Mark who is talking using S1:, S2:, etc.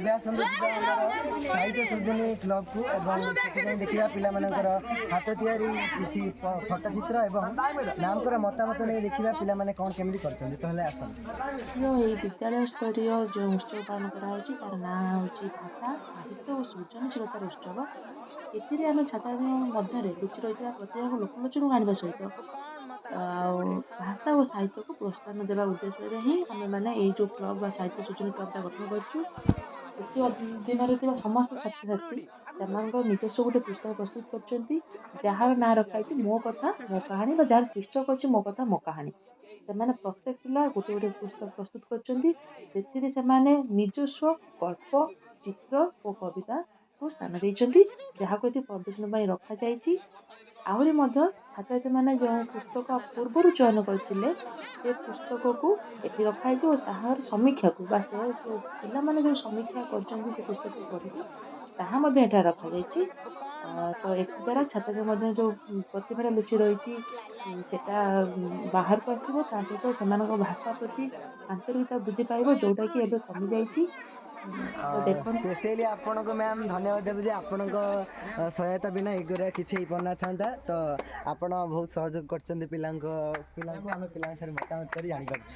S1: ଏବେ ଆସନ୍ତୁ ଯିବା ଆମର ସାହିତ୍ୟ ସୃଜନୀ କ୍ଲବକୁ ଏବଂ ସେଠି ଯାଇ ଦେଖିବା ପିଲାମାନଙ୍କର ହାତ ତିଆରି କିଛି ଫଟୋଚିତ୍ର ଏବଂ ମ୍ୟାମ୍ଙ୍କର ମତାମତ ନେଇ ଦେଖିବା ପିଲାମାନେ କ'ଣ କେମିତି କରିଛନ୍ତି। ତାହେଲେ ଆସନ୍ତୁ।
S2: ଏଇ ବିଦ୍ୟାଳୟ ସ୍ତରୀୟ ଯେଉଁ ଉତ୍ସବ ପାଳନ କରାହେଉଛି, ତାର ନାଁ ହେଉଛି ଭାଷା, ସାହିତ୍ୟ ଓ ସୃଜନଶୀଳତାର ଉତ୍ସବ। ଏଥିରେ ଆମେ ଛାତ୍ରଛାତ୍ରୀଙ୍କ ମଧ୍ୟରେ ଲୁଚି ରହିଥିବା ପ୍ରତିଭାକୁ ଲୋକଲୋଚନକୁ ଆଣିବା ସହିତ ଆଉ ଭାଷା ଓ ସାହିତ୍ୟକୁ ପ୍ରୋତ୍ସାହନ ଦେବା ଉଦ୍ଦେଶ୍ୟରେ ହିଁ ଆମେମାନେ ଏଇ ଯେଉଁ କ୍ଲବ୍ ବା ସାହିତ୍ୟ ସୃଜନୀ କ୍ଲବ୍ଟା ଗଠନ କରିଛୁ। ଏଥି ଅଧୀନରେ ଥିବା ସମସ୍ତ ଛାତ୍ରଛାତ୍ରୀ ସେମାନଙ୍କ ନିଜସ୍ୱ ଗୋଟେ ପୁସ୍ତକ ପ୍ରସ୍ତୁତ କରିଛନ୍ତି, ଯାହାର ନାଁ ରଖାହେଇଛି "ମୋ କଥା ମୋ କାହାଣୀ" ବା ଯାହାର ଶୀର୍ଷକ ଅଛି "ମୋ କଥା ମୋ କାହାଣୀ"। ସେମାନେ ପ୍ରତ୍ୟେକ ପିଲା ଗୋଟେ ଗୋଟେ ପୁସ୍ତକ ପ୍ରସ୍ତୁତ କରିଛନ୍ତି। ସେଥିରେ ସେମାନେ ନିଜସ୍ୱ ଗଳ୍ପ, ଚିତ୍ର ଓ କବିତାକୁ ସ୍ଥାନ ଦେଇଛନ୍ତି, ଯାହାକୁ ଏଠି ପ୍ରଦର୍ଶନ ପାଇଁ ରଖାଯାଇଛି। ଆହୁରି ମଧ୍ୟ ଛାତ୍ରଛାତ୍ରୀମାନେ ଯେଉଁ ପୁସ୍ତକ ପୂର୍ବରୁ ଚୟନ କରିଥିଲେ, ସେ ପୁସ୍ତକକୁ ଏଠି ରଖାହେଇଛି ଓ ତାହାର ସମୀକ୍ଷାକୁ ବା ସେ ପିଲାମାନେ ଯେଉଁ ସମୀକ୍ଷା କରିଛନ୍ତି ସେ ପୁସ୍ତକକୁ ପଢ଼ିକି, ତାହା ମଧ୍ୟ ଏଠାରେ ରଖାଯାଇଛି। ତ ଏଥିଦ୍ୱାରା ଛାତ୍ରଛାତ୍ରୀ ମଧ୍ୟରେ ଯେଉଁ ପ୍ରତିଭାଟା ଲୁଚି ରହିଛି, ସେଟା ବାହାରକୁ ଆସିବ। ତା ସହିତ ସେମାନଙ୍କ ଭାଷା ପ୍ରତି ଆନ୍ତରିକତା ବୃଦ୍ଧି ପାଇବ, ଯେଉଁଟାକି ଏବେ କମିଯାଇଛି। ତ ଦେଖନ୍ତୁ।
S1: ସ୍ପେସିଆଲି ଆପଣଙ୍କୁ ମ୍ୟାମ୍ ଧନ୍ୟବାଦ ଦେବୁ ଯେ ଆପଣଙ୍କ ସହାୟତା ବିନା ଏଗୁଡ଼ା କିଛି ହେଇପାରିନଥାନ୍ତା। ତ ଆପଣ ବହୁତ ସହଯୋଗ କରିଛନ୍ତି ପିଲାଙ୍କୁ। ଆମେ ପିଲାଙ୍କ ଠାରୁ ମତାମତ କରି ଜାଣିପାରୁଛୁ।